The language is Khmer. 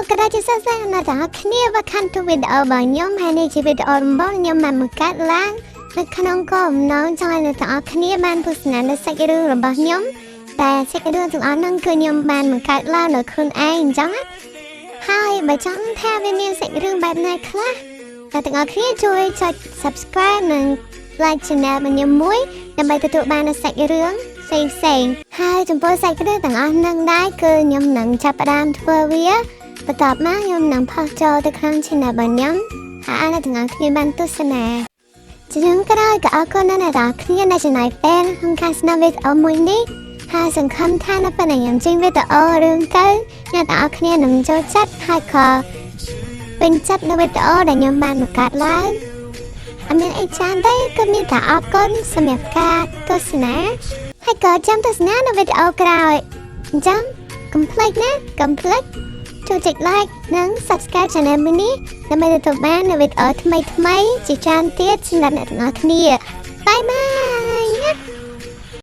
ក៏ដូចជាសួស្តីអ្នកទាំងអស់គ្នា Welcome to វីដេអូរបស់ខ្ញុំហើយនេះជាវីដេអូរបស់ខ្ញុំបានបង្កើតឡើងនៅក្នុងគោលបំណងចង់ឲ្យអ្នកទាំងអស់គ្នាបានទស្សនានូវសាច់រឿងរបស់ខ្ញុំតែសាច់រឿងទាំងអស់ហ្នឹងគឺខ្ញុំបានបង្កើតឡើងដោយខ្លួនឯងអញ្ចឹងណាហើយបើចង់ថាវាមានសាច់រឿងបែបណាខ្លះអ្នកទាំងអស់គ្នាជួយចុច Subscribe និង Like Channel របស់ខ្ញុំមួយដើម្បីទទួលបាននូវសាច់រឿងផ្សេងផ្សេងៗហើយចំពោះសាច់រឿងទាំងអស់ហ្នឹងដែរគឺខ្ញុំនឹងចាប់ផ្ដើមធ្វើវាបន្ទាប់មកខ្ញុំនឹងផុសចូលទៅក្នុង channel របស់ខ្ញុំហើយឲ្យអ្នកទាំងអស់គ្នាបានទស្សនាជាចុងក្រោយក៏អរគុណដល់អ្នកទាំងអស់គ្នាដែលចំណាយពេលក្នុងការស្ដាប់វីដេអូមួយនេះហើយសង្ឃឹមថានៅពេលដែលខ្ញុំចេញវីដេអូរឿងទៅអ្នកទាំងអស់គ្នានឹងចូលចិត្តហើយក៏ពេញចិត្តនៅវីដេអូដែលខ្ញុំបានបង្កើតឡើងអត់មានអីច្រើនទេគឺមានតែអរគុណសម្រាប់ការទស្សនាហើយក៏ចាំទស្សនានៅវីដេអូក្រោយអញ្ចឹងកុំភ្លេចណាកុំភ្លេចចូលចុច like និង subscribe channel មួយនេះដើម្បីទទួលបាននូវវីដេអូថ្មីៗជាច្រើនទៀតសម្រាប់អ្នកទាំងអស់គ្នាBye bye.